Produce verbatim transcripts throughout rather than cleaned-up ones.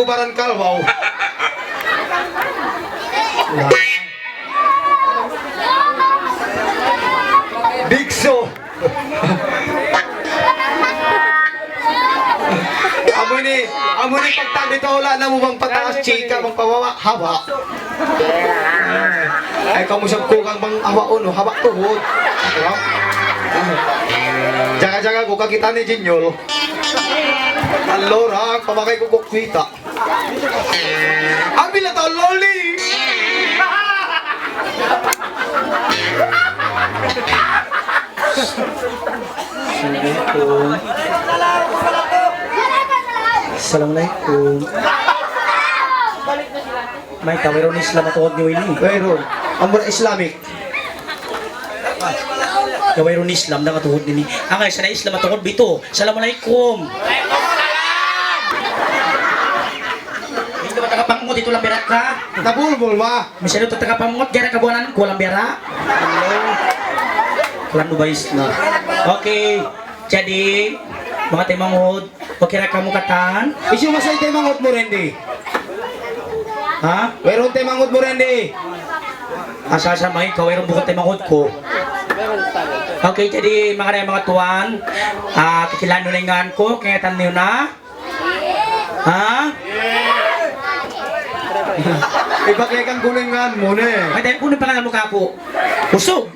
Baran Kalbaw. Bigso. Amu ini, amu ini pagtabi tau la namu bang pataas, chika, bang pababa, haba. Ay, kamu sa ku kang bang haba unu, haba tuhod. Jaga-jaga ku kakita' ni Jinyol. Alora, pamakay ku kukwita. Ambil na tau loli. Assalamualaikum. Assalamualaikum. Mayta', wayruun Islam ha tuhud niyu ini? Wayruun. Amura Islamic. Ya, wayruun Islam dayn ha tuhud ini. Angay, sa' na Islam ha tuhud bitu. Assalamualaikum. Di' ka ba taga Pangut, itu Lambera ka? Nabulbul ba? Misan itu taga Pangut, gara kabuanan ku Lambera. Landu bais na. Okay. Jadi, manga taymanghud, okay ra kamu katan? Hisiyu masa in taymanghud mu, Randy? Ha? Wayruun taymanghud mu, Randy? Asa-asa main ka, wayruun bukun taymanghud ku. Okay, jadi, manga taymanghud, manga tuwan, ah, kakilahan niyu na in ngan ku, kaingatan niyu na? Ha? Ipakaikan ku na in ngan mu, ne. Ay, tayo ku na in pangalan mu kaku'. Usug.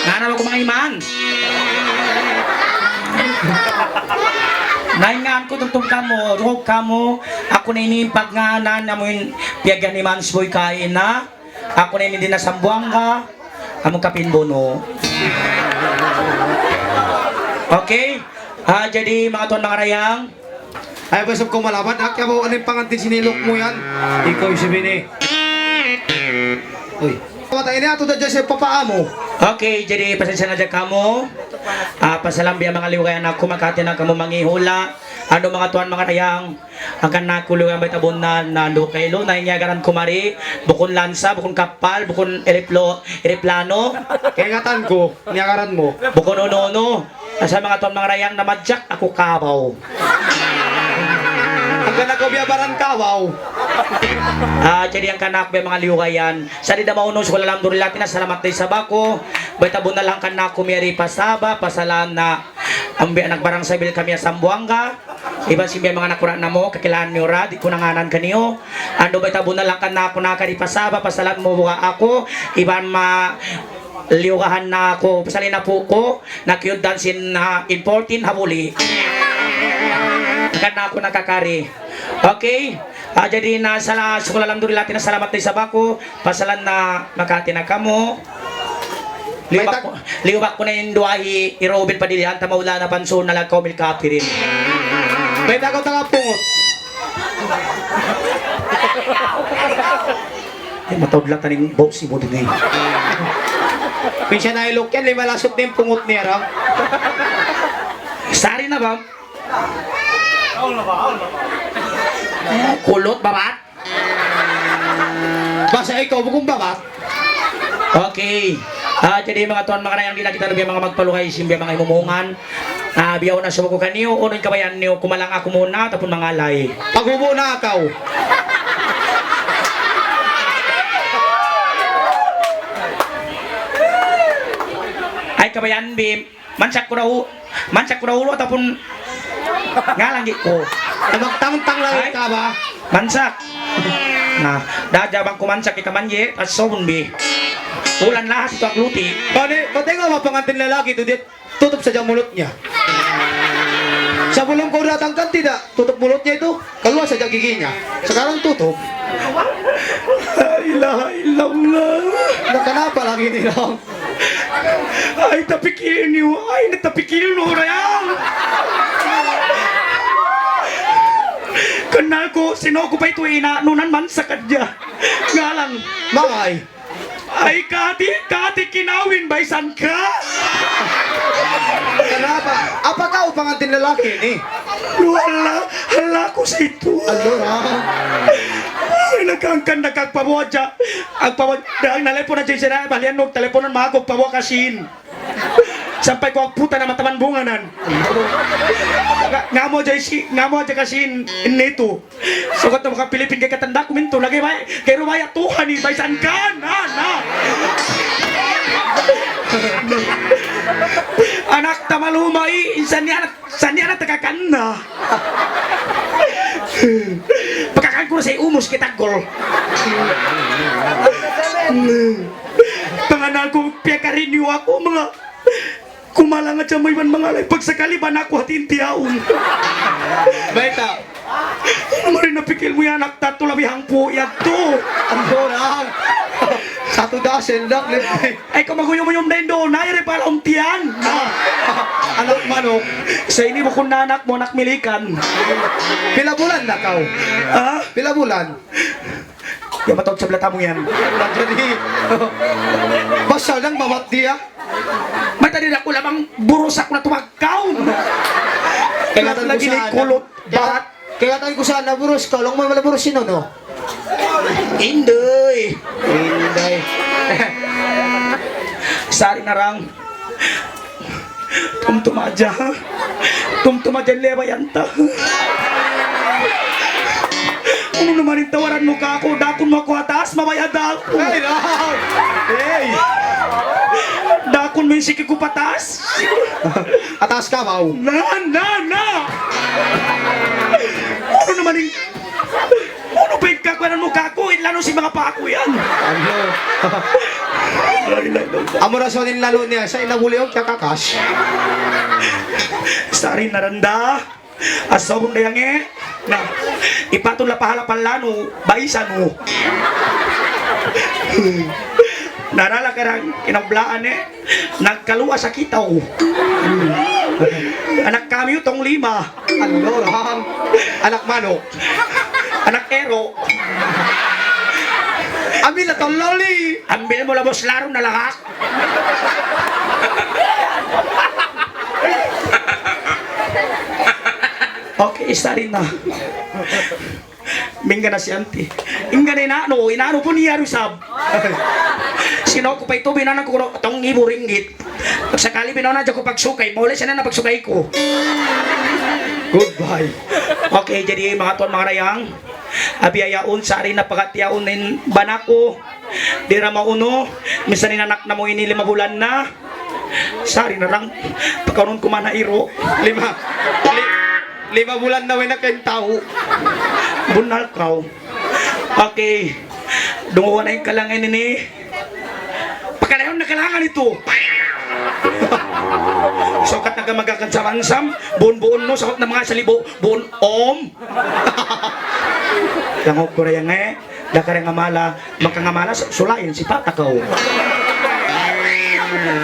Ngana aku mangiman. Na in ngan ku tumtum kamu, dungug kamu, aku na ini in pagngānan, amu in piyagyan ni Mansboy kaina, aku na ini di na Sambuwangga, amu Kapin Bono. Okay? Ah, jadi, manga tuwan, manga dayang, ay, basag ku malabat, ha, kaya ba, unu in pangantin sin iluk mu yan? Ikaw, si Bini. Uy. Mata ini, atu da dyan sa papa mu. Okay, jadi pasensya na hadja kamu. Ah, pasalam biya' manga liwgayan aku, makahati na kamu mangihula. Unu, manga tuwan, manga dayang, hangkan aku liwgayan bayta' bunnal na duwa kailu, na in iyagaran ku mari, bukun lansa, bukun kapal, bukun eriplo-, eriplano. Kaingatan ku, in iyagaran mu. Bukun unu-unu. Asa manga tuwan manga dayang namadjak aku kabaw. Hangkan aku biya' baran kabaw. Ah, jadi hangkan aku biya' manga liwgayan. Sa' di' da maunu, sukul alhamdulillah, tina salamat da isab aku. Bayta' bunnal hangkan aku miyari pa Sabah, pasalan na amu biya' anak barang sabil kami ha Sambuwangga. Iban sin biya' manga nakura' namu', kakilahan niyu ra, di' ku na ngānan kaniyu. Andu' bayta' bunnal hangkan aku nakari pa Sabah, pasalan mu buga' aku. Iban ma-, liyugahan na aku, pasal in apu' ku, nakiyugdan sin, ah, in fourteen ha Buli. Hangkan aku nakakari. Okay. Ah, jadi na sala-, sukul alhamdulillah, tina salamat da isab aku, pasalan na makahati na kamu. Liyubak ku, liyubak ku na in duwaa hi Robin Padilla, anta maulana pansur na lakaw mil kapirin. Bayta' aku taga pungut. Ay, mataud lata ning boxing mu din eh. Minsan na iluk yan, lima lasuk na in pungut niya raw. Sari na ba? Eh, kulot, babat. Basa ikaw, bukun babat. Okay. Ah, jadi manga tuwan, manga dayang, di' na kita lubi manga magpalugay, sin biya' manga himumungan. Ah, biya' na subu ku kaniyu, unu in kabayaan niyu, kumalang aku muna, ataupun mangalay. Paghubu' na kaw. Ay, kabayaan, bi, mansak ku daw, mansak ku daw ataupun ngalang gi' ku. Tabak tangtang lagi ka ba? Mansak. Na, da hadja bang ku mansak kita manje, at sobun bi. Ulan lahat itu agluti. Pati, pati nga mapangantin lalaki itu, dia tutup saja mulutnya. Sebelum kau datangkan tidak tutup mulutnya itu, keluar saja giginya. Sekarang tutup. La ilaha illallah. Na, kenapa lagi ini, Dong? Ay, tapikil niyu. Ay, na tapikil niyu, Rayang. Kenal ku, sino ku pa itu ina, nunan man sakadya. Ngalang. Mangay. Ay, kati, kati kinawin, baisan ka. Kenapa? Apa kau pangantin lalaki ini? Wala, hala ku situ. Alo, ha? Ay, nakangkan, nakagpabuhat siya. Agpabuhat, dahil nalepon na siya, balian, no, teleponan, magagpabuhat kasin. Sampay ku agputan na mataman bunganan. Nga, nga mu aja isi, nga mu aja kasi in, in itu. Sukat na maka Pilipin kay katanda ku mintu. Lagi' bay, kay rumaya Tuhan in baysan ka. Na, na. Anak ta malumay, insan niya anak, insan niya anak taga kanna. Pagkakan ku na sa umus kita gol. Panganan ku, piyakarinyo aku, mga kumalang at siya may man mangalay. Pagsakali ba na aku hati in tiyaun? Bayta'. Mari na pikil mu yan, anak tatu, labi hangpu' yadtu. Ang dorang. Satu dasen, dak, lebih. Ay, kung maguyum-uyum na yun doon, ay, rin pala ang tiyan. Ah, anak manok. Sa ini, bukun na anak mu, anak milikan. Pila bulan na kaw? Ha? Pila bulan? Ya, matawag sa balita mu yan. Jadi, basta lang mawat diya. May tadi na ku lamang burusak na tumagkaw. Kaya lagi ni kulot, bat. Kaya tayo ko sana burus ka, lang mo malaburus sino, no? Inday. Inday. Sari na rang. Tumtuma aja, ha? Tumtuma aja in lebayan ta. Unu na man in tawaran mu kaku', dakun mu aku ha taas, mabaya' da aku. Ay, no. Hey. Dakun mu in siki ku pa taas. Ha taas ka, baw. Na, na, na. Unu na man in Unu pa in kakuyanan mu kaku', in lanu sin manga pa aku yan. Ano? Ay, ay, ay, ay. Amu rason in lanu niya, sa' in nabuli' kiyakakas. Sari na randa. Asawun da yan, eh. Na, ipatun la pahala pa lanu, baisan mu. Narala ka rang kinablaan, eh. Nagkaluwa sa kitaw. Anak kami utong lima. Ano, Ram? Anak manok. Anak ero. Ambil na tololi. Ambil mu labos laru na lahak. Okay, sari na. Mingga na si auntie. Ingga na inanu, inanu pun iya rusab. Sino ku pa itu, binanan ku kuno, tong ibu ringgit. Sakali binanan aja ku pagsukay, mauli siya na pagsukay ku. Goodbye. Okay, jadi manga tuwan, manga dayang, abiya yaun, sari na pagatiyaun in banaku. Di' ra maunu, minsan in anak namu' ini lima bulan na. Sari na rang, pakaunun ku man ha iru'. Lima, li-, lima bulan na way na kain tau. Bunnal kaw. Okay. Dungugan na in kalangan ini. Pakalayun na kalangan itu. Sukat na gamagakan sa mansam, buun-buun no, sukat na manga salibu, buun om. Langug ku ra yan, eh. Da ka ra ngamala, maka ngamala, su-, sulain, sipat ta kaw.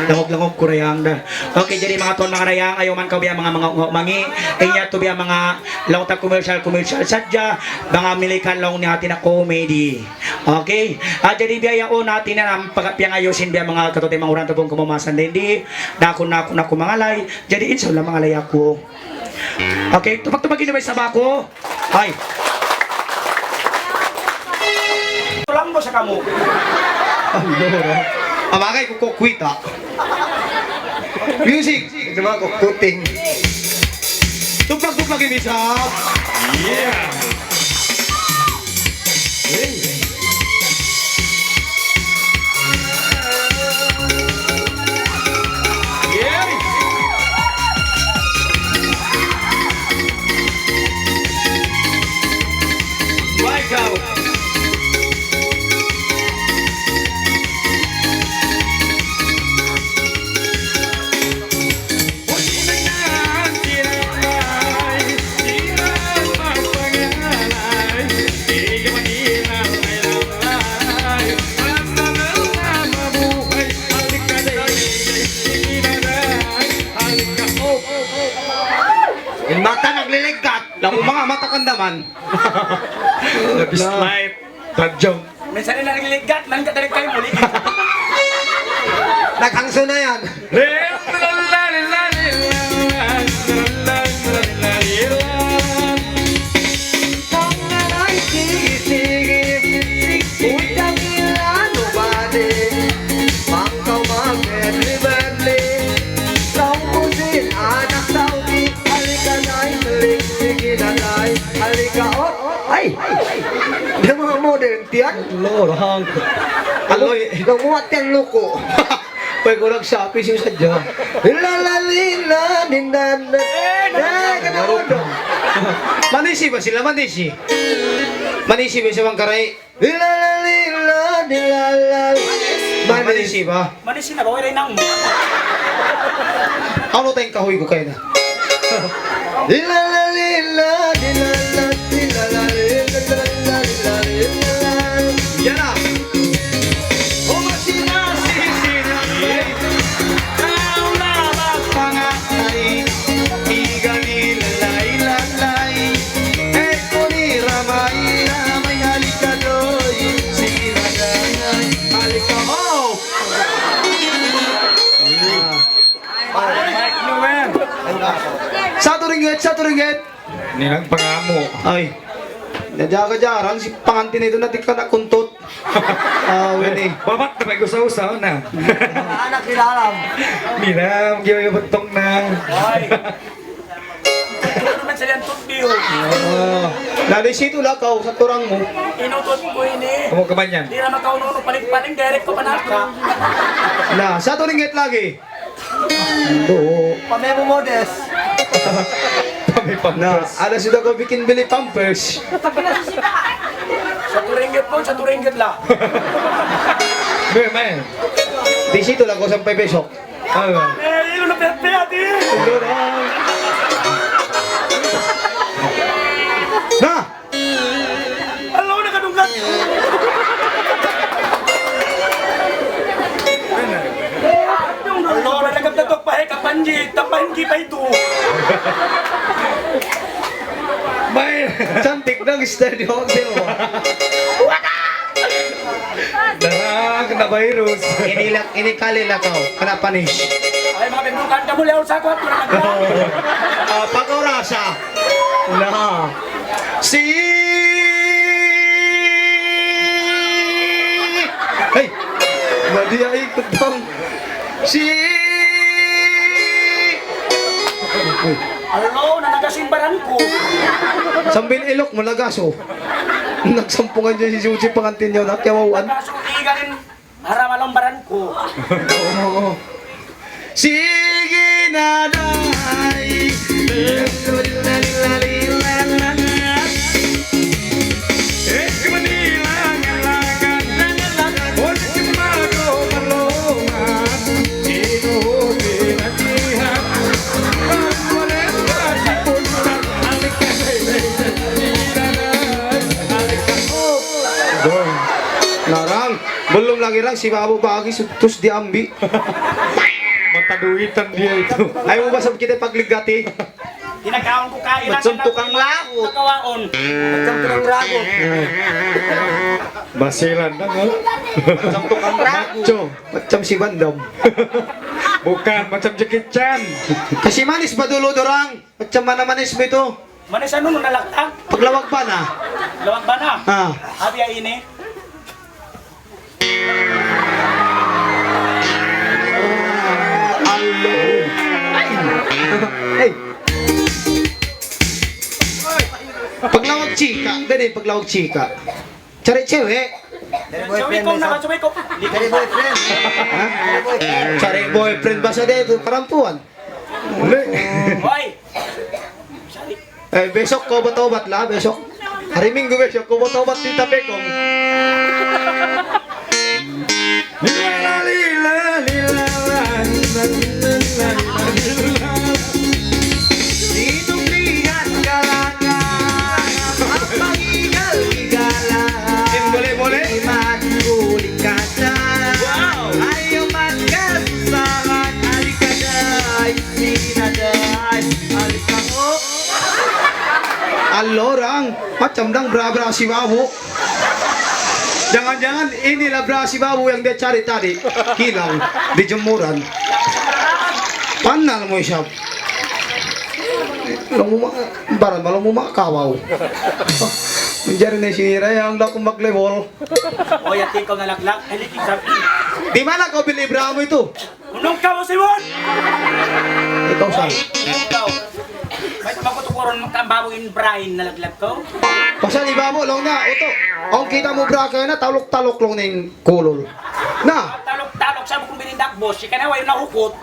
Langug-langug ku ra yan da. Okay, jadi manga tuwan, manga dayang, ayaw man kaw biya' manga, manga, manga, mangi', inya tu biya' manga, laung ta commercial, commercial sadja, manga Milikan laung niya hati na comedy. Okay? Ah, jadi biya' yaun hati na, pagkapiyangayu sin biya' manga katuti manga uran tapung kamumasan din di, dakun na aku, na aku mangalay, jadi insya Allah mangalay aku. Okay, tubag-tubag ini ba isab aku? Ay. Tulang mo sa kamu. Ang dura. Amagay ko kukwita. Music. Ito ba ko kuting. Tupag-tupag ini sa. Yeah. In mata nagliligkat. Lamu manga mata kandaman. Labis light. Tajam. Minsan na nagliligkat, nangka dari kayu muli. Naghangso na yan. Di' manga model tiyan. Lorang. Aloy. Namuat yan luko. Pag kurang sapi siya sadya. Lila, lila, dinana. Eh, kana mo do. Manisi ba sila? Manisi. Manisi ba sa Mangkaray? Lila, lila, lila, lila. Manisi ba? Manisi na ba? Wala nang. Ano tayong kahoy ko kayo na? Lila, lila, lila, lila, lila, lila, lila, lila. Yan na. O, masina, sisina. Tao na magpangatay. Iga nila, lay, lay, lay. Eh, kuni ramay, ramay, halika, loy. Sila, lay, halika, oh. Satu ringgit, satu ringgit. Ini lang pangamu. Ay. Najaga-jarang si pangantin itu nanti kena kuntut. Ah, ini. Babak na pag-usaw-usaw na. Anak di dalam. Mira, ang giyo yung bantong na. Ay. Ano naman sa yan, tutbiyo? Ah. Na, di situ lakaw sa turang mo. Inutut ko ini. Kamu kamanyan? Di na makaunod, paling-paling, direct ko pa na. Na, satu ringgit lagi. Ito. Pamemo modes. Pamemo modes. Na, ada sudah ko bikin beli pampers. Satu ringgit po, satu ringgit la. Be, man. Di situ la ko sampay besok. Ala. Eh, ilu na piyat-piyat eh. Na! Alaw na kadunggan. Alaw na nagkatatok pa eh, kapanji, tapanji pa ito. May cantik ng style yung hotel mo. Dara, kena virus. Ini la-, ini kali lakaw, kena punish. Ay, mga bendungan, kamu liyaw sa ako, at wala ka. Ah, pag-orasa. Na. Si. Hey! Madiya ikut bang. Si. Hello, na nagasimbaran ko. Sambil ilok mo, lagaso. Nagsampungan dyan si Susi, pangantin niya, nakiyawawan. Lagaso, iganin. Haram alam baran ko. Oo. Sige na, day. Boy. Narang. Belum lagi lang, si Babo Bagi sutus diambi. Mataduitan dia itu. Ayaw mu ba sab kita pagligati? Tinakaon ko kain. Macam tukang lagu. Nakawaon. Macam tukang lagu. Basilan na, no? Macam tukang lagu. Macho. Macam si Bandam. Bukan, macam Jackie Chan. Kasi manis ba dulu, Dorang? Macam mana manis mo ito? Manis anu, nalaktak? Paglawag ba na? Lawag ba na? Ah. Abi ay ini. Ay! Paglawag chika, gani paglawag chika. Cari cewek. Cari boyfriend, Cari boyfriend. Ha? Cari boyfriend bahasa dia itu perempuan. Hoy! Eh, besok ko batobat la, besok. Hari Minggu besok ko batobat di Tapekong. Boleh, boleh. Wow. Alorang, macam dang bra-bra si Babu. Jangan-jangan inilah bra si Babu yang dia cari tadi. Hilang di jemuran. Panal mo isab. Laung mu ma-, baran ba laung mu makawaw. Manjari na sinira yang laku maglebol. O, yati ikaw nalaklak. Ay, liki sabi. Di mana kau bili bra mu itu? Unong ka, Simon! Ikaw, sir. Ikaw. Mayta' makutukuran ka babu in brain nalaglag kaw? Pasal iba mu, laung niya, utu. Awn kita' mu bra kaya na, taluk-taluk laung niya in kulul. Na. Taluk-taluk sa' bukun binindak, boss. Ika na, way nahukut.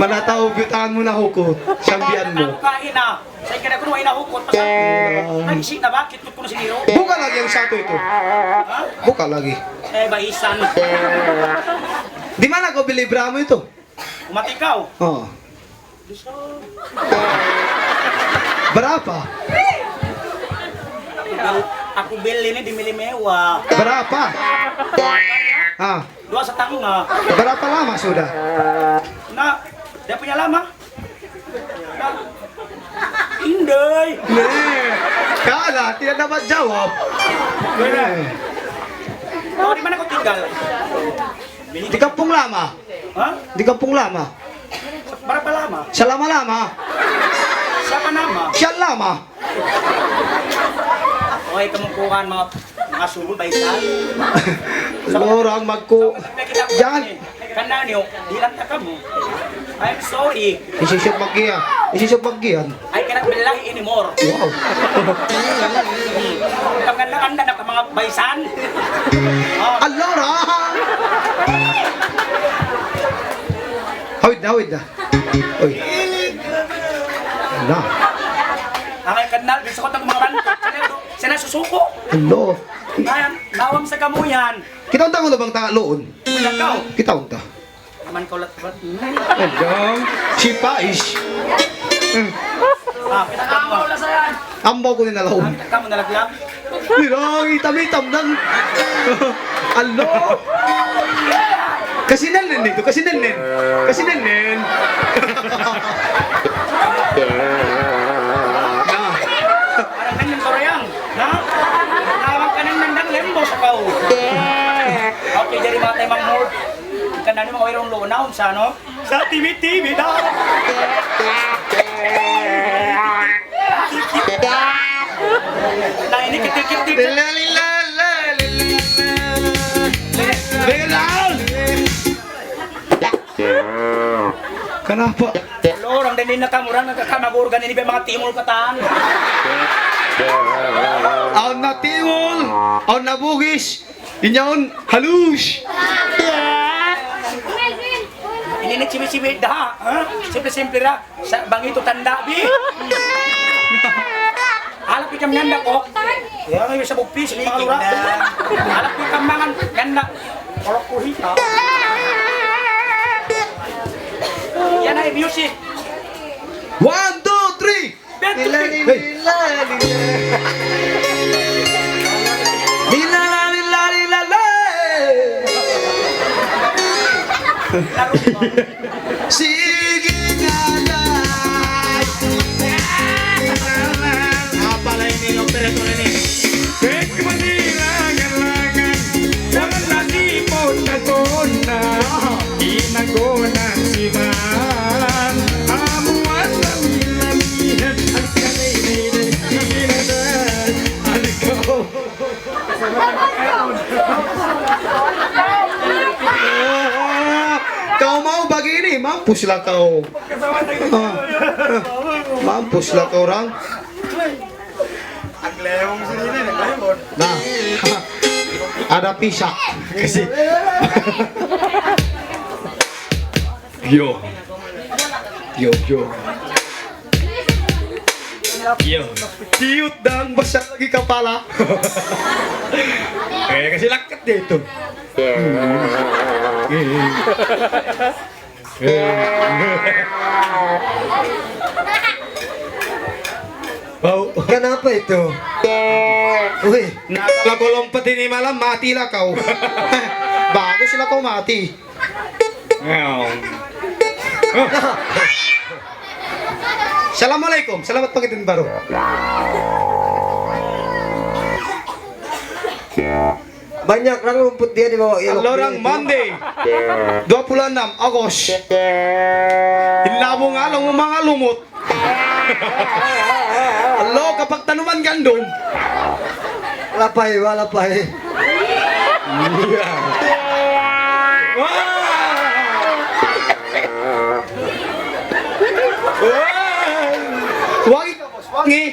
Mana tau bitaan mu nahukut. Sambian mu. Taluk-taluk ka, ina. Sa' ika na kunu' way nahukut. Pasal, Ah. Nag-isip na ba? Kitkit ku na siniro. Buka lagi in satu itu. Ha? Buka lagi. Eh, baisan. Di mana kau bili bra mu itu? Umati kaw. Oo. Berapa? Aku bili ini di Milimewa. Berapa? Ah. Dua setengah. Berapa lama sudah? Nah, dia punya lama. Nah, Inday. Nih, kalah, tidak dapat jawab. Nih. Oh, di mana kau tinggal? Di kampung lama. Ha? Di kampung lama. Berapa lama? Selama lama. Siapa nama? Siya lama. Oy, kamu kuhan, mga, mga sumul, baisan. Lorang magku-, jangan. Kan na niyo, bilang ta kamu. I'm sorry. Isisip magiyan. Isisip magiyan. I cannot believe anymore. Wow. Ang ganda-ganda na ka mga baisan. Oh. Alora! Hawid na, hawid na. Uy. Na. Ang ay kanal, bisa ko tang mga bantot. Sila, sila susuko. Hello. Ayan, tawag sa kamuyan. Kita ang tango na bang taloon? Wala ka, oh. Kita ang ta. Aman ka ulit ba? Ayan. Si Pais. Hmm. Ah, kita ka mo. Ambaw ku in ha lawm. Ah, kita ka mo nalaglag. Hirang, itam-itam lang. Alo? Kasi nenen itu, kasi nenen. Kasi nenen. Na. Parang nenen Koreang. Na? Nawag ka nang nandang lembo sa kao. Okay, dari mga tayo mang hord. Kanani mga wayruun lunaw, sa ano? Sa timi-timi da. Na ini kitikit-tikit. Lila, lila, la, lila, la. Lila. Kenapa? Lo, orang din na kamu, orang nagkakamagurgan ini, mga timul katan. Awn na timul, awn na bugis. Inyaun, halus. Ini na chibi-chibi da, ha? Simple-simple ra. Sa bang itu tanda, bi. Alap ikam nganda, oh. Ya, ngayon sa bugpis, mga lura. Alap ikam mangan, nganda. Orok ku hita. Yan ay music. One, two, three. Lila, lila, lila. Lila, la, lila, lila, la. Sige na lang. Apa la ini, operator ini? Pag manilangan-langan, jangan lagi pota-pota. Inagonan si man, amuan lami-lamihan, ang sinay-nay-nay, sige na lang, alikaw. Kaw mau bagini, mampus la kaw. Ah, mampus la kaw, orang. Ang lewong sila na, naglayong. Na. Ada pisak. Kasi. Yo. Yo, yo. Yo. Cute dang, basa lagi kapala. Eh, kasi lakat dito. Wow. Kenapa itu? Uy. Nakala ko lumpat ini malam, mati la kaw. Bagus la kaw mati. Wow. Assalamualaikum. Selamat pagi dan baru. Banyak orang rumput dia di bawah ilok. Alorang dia. Monday, dua puluh enam Agos. Ilabong along mga lumut. Alo, kapag tanuman gandum. Lapay, wa lapay. Wow! Ngi.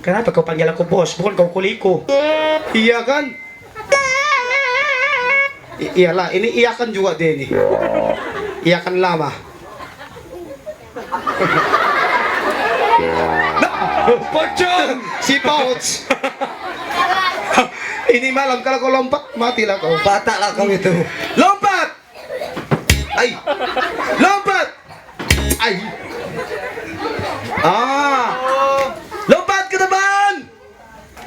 Kenapa kau panggil aku bos? Bukan kau kuliku. Iya kan? I-, iyalah, ini iya kan juga dia ini. Iya kan lama. Pocong! Si Pouch. Ini malam kalau kau lompat, matilah kau. Bata lah kau itu. Lompat! Ay! Lompat! Ay! Ah! Lompat ke depan!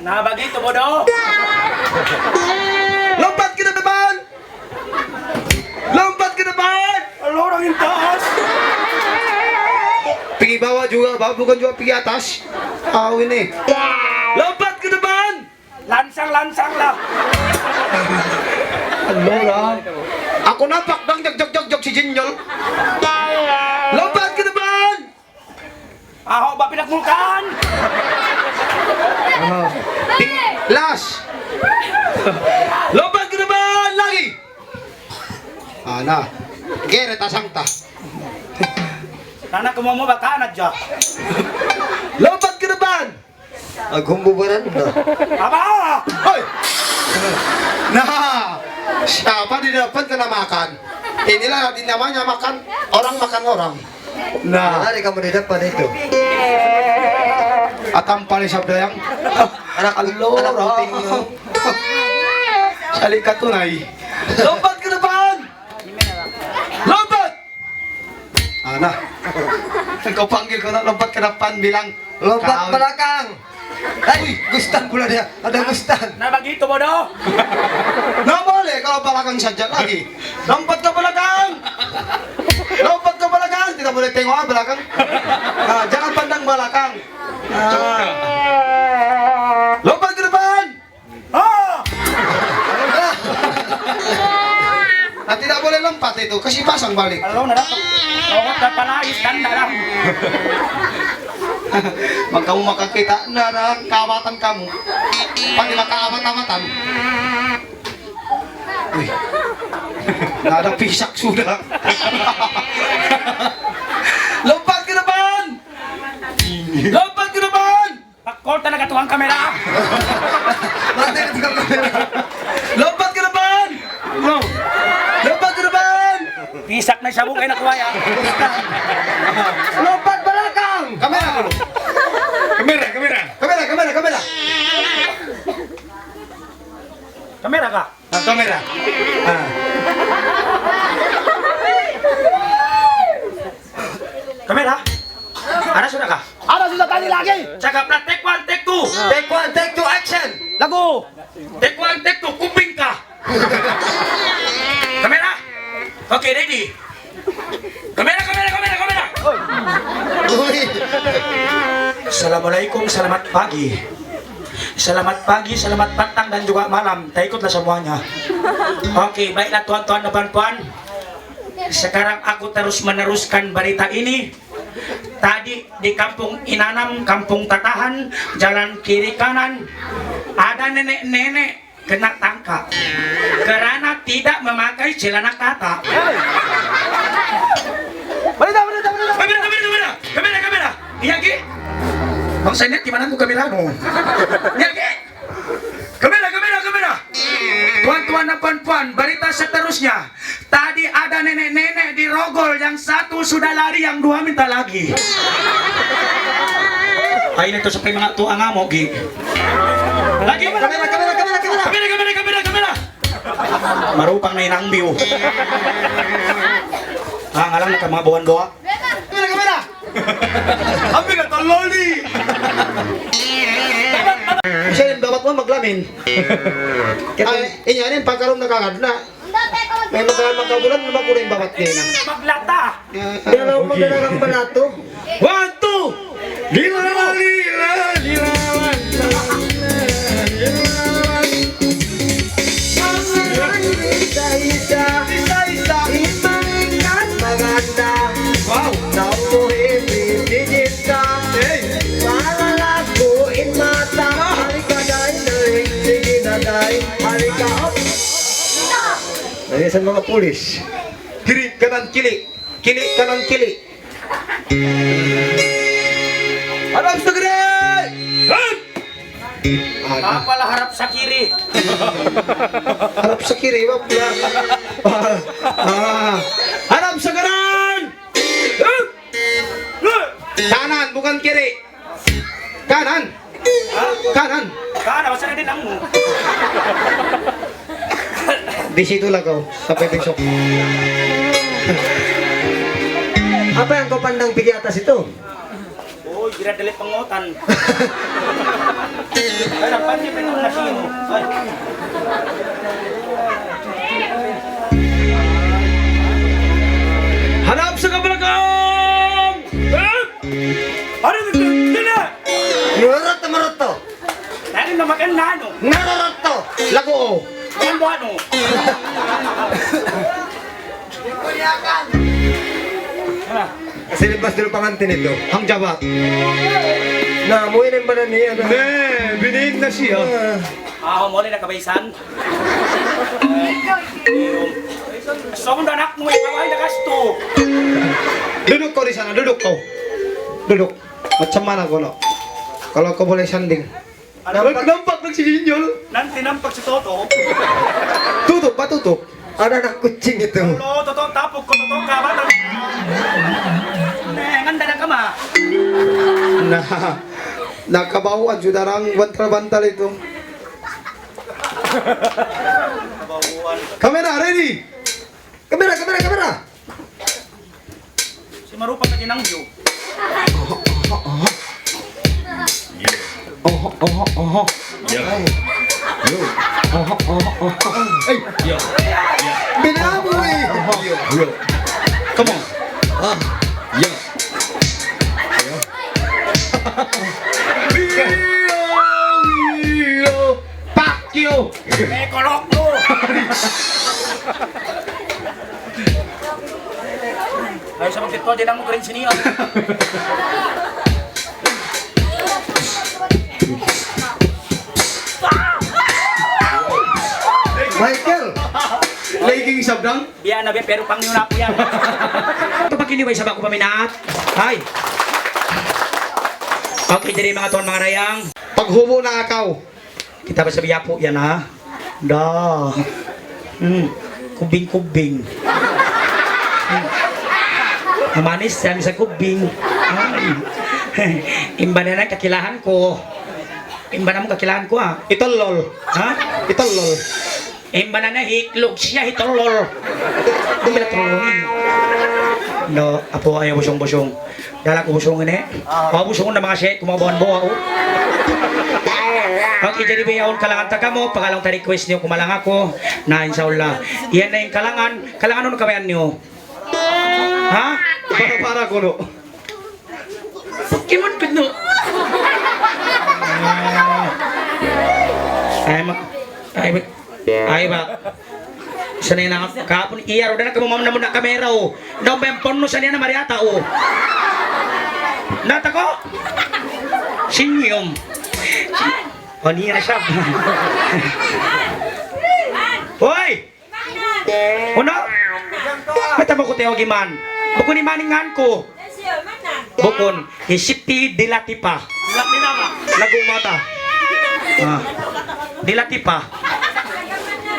Na, begitu, bodoh. Lompat ke depan! Lompat ke depan! Lalu orang yang taas. Pigi bawah juga, ba-, bukan juga pigi atas. Tahu ini. Lompat ke depan! Lansang-lansang lah. Lalu orang. Aku nampak dang jog, jog, jog, jog si Jinyol. Lompat ke depan! Aho, ba pinagmulkaan? Ah, ting-, last. Lompat ke depan lagi. Ah, na. Gere tasang ta. Nana, kumuha mo ba ka na dya? Lompat ke depan. Agumbubaran na. Aba! Hoy! Nah, siapa di depan kena makan? Inilah di namanya makan, orang makan orang. Nah. Lari kamu di depan itu. Atam pali sabda yang anak, anak kuping. Salikat tunay. Lompat ke depan. Lompat. Ah, na. Kau panggil kau nak lompat ke depan, bilang, "Lompat ke belakang." Ay, gustan pula dia. Ada gustan. Na, begitu, bodoh. Na, boleh kalau belakang saja lagi. Lompat ke belakang. Lompat ke belakang. Tidak boleh tengok, ah, belakang. Ah, jangan pandang belakang. Ah. Lompat ke depan. Ah! Na, tidak boleh lompat itu, kasi pasang balik. Kalau na dapat, kalau na dapat lagi, ganda lang. Bang kamu makakita, na, na, kaawatan kamu. Pag di makaawat-awatan. Uy. Na, ada pisak sudah. Lompat ke depan. Lompat ke depan. Pakol talaga tukang kamera. Mati na tukang kamera. Lompat ke depan! Lompat ke depan! Pisak na isabog ay nakuha ya. Lompat belakang! Kamera dulu. Kamera, kamera. Kamera, kamera, kamera. Kamera ka? Ah, kamera. Ah. Kamera? Ada sudah kah? Ada sudah tadi lagi. Cakap lah, take one, take two. Take one, take two, action. Lagu. Take one, take two, kuping ka. Kamera? Okay, ready. Kamera, kamera, kamera, kamera. Uy. Assalamualaikum, selamat pagi. Selamat pagi, selamat petang, dan juga malam. Taikutlah semuanya. Okay, baiklah tuan-tuan dan puan-puan. Sekarang aku terus meneruskan berita ini. Tadi di kampung Inanam, kampung Tatahan, jalan kiri kanan, ada nenek-nenek kena tangkap karena tidak memakai celana kata. Balita, balita, balita. Kamera, kamera, kamera. Kamera, kamera. Iya, Ki. Bang Senet, di mana ku kamera mo? Iya, Ki. Kamera, kamera, kamera. Tuan-tuan dan puan-puan, berita seterusnya. Tadi ada nenek-nenek di rogol, yang satu sudah lari, yang dua minta lagi. Ay, ini to sa mga tuang amo, Gi. Lagi. Kamera, kamera, kamera, kamera. Kamera, kamera, kamera, kamera. Marupang na inang biyu. Ah, ngalang na ka mga buwan doa. Kamera, kamera. Ambil na taloli. Siya yung dapat mo maglamin. Kita, ah, inyo, ano yung pagkaroon nakakadla? May magkaroon magkabulan, lumabas na yung babat niya na. Maglata. Pero magdala ng balato. One, two. Lila, lila, lila, lila, lila. Isa-isa. Isa-isa. Iman-iman maganda. Wow. Naupo, hindi, hindi kita. Hey. Palalaguin mata. Ah. Halika, day, day. Sige na, day. Halika, up. Nandiyan sa mga pulis. Kiri, kanan, kili. Kili, kanan, kili. Harap sa kiri! Apa lah harap sa kiri? Harap sa kiri, wag na. Ah, ah. Harap sa kanan! Kanan, bukan kiri. Kanan. Ha? Kanan. Kanan, masa na din ang Di situ lagaw, sampai besok. Apa yang kau pandang pigi atas itu? Oh, gira dali pangutan. Ay, ang panty, pero nasi mo. Ay. Harap sa kabalakang! Harap! Harap sa kabalakang! Harap! Nararato, marato. Nari na maganda, no? Nararato. Lagu, oh. Ang buwan, no? Kasi lipas dulu pangantin itu. Hang Jawa. Na, muwi na yung banan niya, no? Ne, biniin na siya. Ah. Ah, muli na kabaysan. So, kung anak mo, ikaw ay nakasto. Duduk kau di sana, duduk kau. Duduk. Macam mana kau, no? Kalau kau boleh sanding. Nampak, nampak na si Jinyol. Nanti nampak si Toto. Tutup, ba tutup? Ada anak kucing itu. Kalau Toto tapok ko, Toto ka, ba? Ne, nganda na ka, ma. Nah, nakabawa, judarang bantal-bantal itu. Kamera, ready? Kamera, kamera, kamera. Si marupa ka din ang view. Oho, oho, oho. Yo. Ay. Yo. Oho, oho, oho. Ay. Yo. Yo. Binaboy. Yo. Yo. Come on. Ah. Yo. Yo. Yo. Yo. Fuck you. Eh, kolok mo. Ay, sa magtito, di lang mo green siniya. Michael! Legging sabdang? Biya na, biya, pero pang niyo na po yan. Ito pag iniway sa bako paminaat. Ay. Okay, diri mga tuwan, mga rayang. Paghubo na akaw. Kita ba sabi yapu yan, ha? Da. Hmm. Kubing-kubing. Hmm. Manis yan sa kubing. Ay. Imba na na kakilahan ko. Imba na mo kakilahan ko, ha? Itolol. Ha? Itolol. Imba na na hiklog siya, hitolol. Dumbila tolol. No, apu, ayaw busung-busung. Dala ku busung ini. Ah. Wa busung na manga siyek, kumabawan bawa, oh. Okay, jadi bihaun kalangan ta kamu, pagkalang ta request niyo, kumalang aku. Na, insya Allah. Yan na in kalangan, kalangan nun kabayan niyo. Ha? Para, para kuno. Pokemon kuno. Ay, ma-, ay, ma-, Ay, ba? Sanay na, kahapun, iya, ro, da na kamu mamuna-muna kamera, oh. Daw ba yung porno, sanay na, Mariata, oh. Nata ko? Sinyum. O, niya na siya. Hoy! Una? Mata mo ko, Teo Giman. Bukun ni maningan ko. Bukun, hi Siti Dilatipa. Lagu mata. Ah. Dilatipa.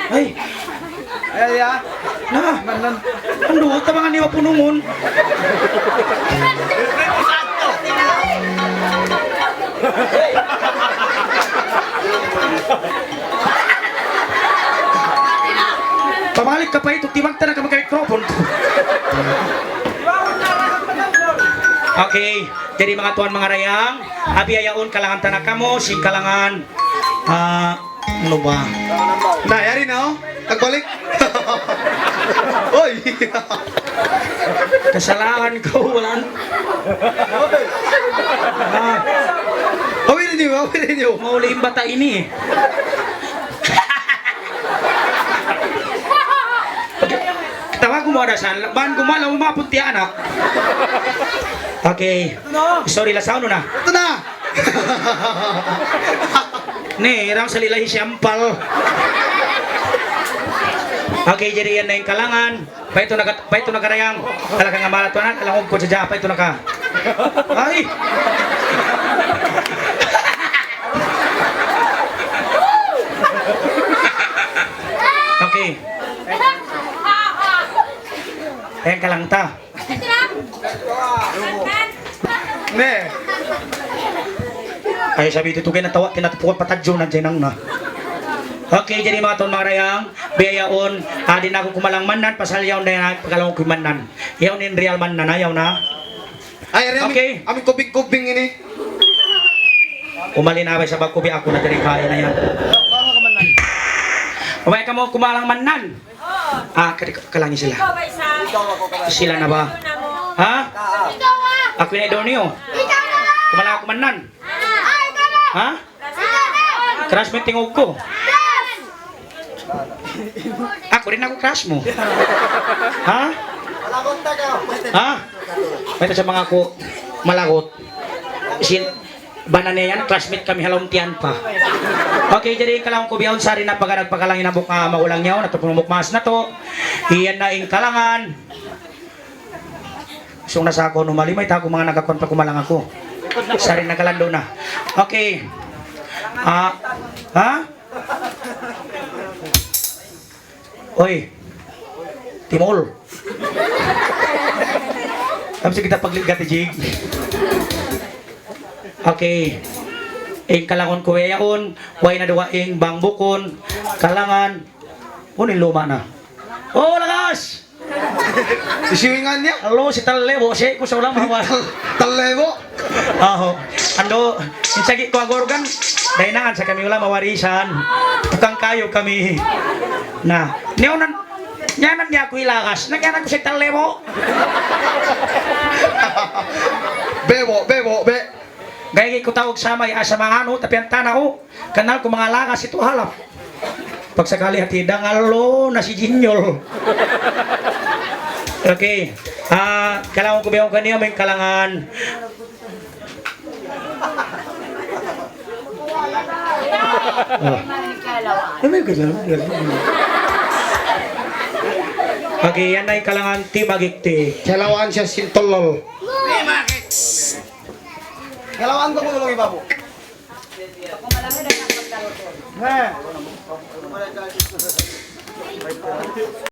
Ay. Ay, ya. Na. Manan. Andu', tabangan niya punungun. Pabalik ka pa itu, tibag ta na ka magka-microphone. Okay, jadi mga tuwan, mga rayang, abiyayaun kalangan ta na kamu, sin kalangan, ah, ano ba? Na, yari na, oh. Nagbalik. Oy. Kasalahan ko, wala. Ah. Awin niyo, awin niyo. Mauli in bata' ini, eh. Tawag mo ada san, ban gumalaw, umapun ti anak. Okay. Sorry, lasaw no na. Ito na. Ni, irang salila hi siyampal. Okay, jadi yan na in kalangan. Paitu na ka, paitu na ka rayang. Talaga nga malat na, alam ko sa dya, paitu na ka. Ay! Ayan ka lang ta. Ne. Ay, sabi ito, tugay na tawa, tinatapuan, patadyo na dyan ang na. Okay, jadi manga tuwan, manga dayang, biya' yaun, ah, di' na aku kumalang mannan, pasal yaun na yan, pagkalaung ku mannan. Yaun in real mannan, ayaw na. Ay, ari, amin, okay, amin kubing-kubing ini. Umali na, bay, sabab kubi aku na dari bahay na yan. Umay kamu kumalang mannan. Ah, kadi-, kalangi sila. Sila na ba? Ha? Aku na idol niyo. Kumalang aku mannan. Ha? Classmate tingog ku. Aku rin aku crush mu. Ha? Ha? Mayta' sa manga aku malagot. Sin, bana niya yan, classmate kami ha lawm tiyan pa. Okay, jadi in kalangan ku bihaun sari na pagka nagpakalang in hambuuk, ah, magulang niya, natu' pun mukmas natu'. Iyan na in kalangan. Sung na sa aku, numali, mayta' aku manga nakakuan pa kumalang aku. Sari nakalandu' na. Okay. Ah, ha? Oy. Timul. Tapos kita pagligati, jig. Okay. In kalangan ku yaun, way na duwa in bang bukun, kalangan, unu in luma' na. Oh, lagas! Isiwingan niya. Alo, si Talebo, si ku sa ulama wa. Talebo. Aho. Ando, in sagi ku agorgan, dainangan sa kami ulama warisan. Tukang kayu kami. Na, niyanan, niyanan niya aku ilagas. Nagyanan ku si Talebo. Bebo, bebo, be. Gaya ku tawag sa may, ah, sa mga ano, tapian tana, oh. Kannal ku manga lagas itu halap. Pagsakali hati dangal, lo, na si Jinyol. Okay. Ah, kalangan ku bihaun kaniya, may kalangan. Ah. Ano yung kalangan? Okay, yan na in kalangan Timagikti. Kalawan siya sin tolol. Kalawan ku muna lagi, babu.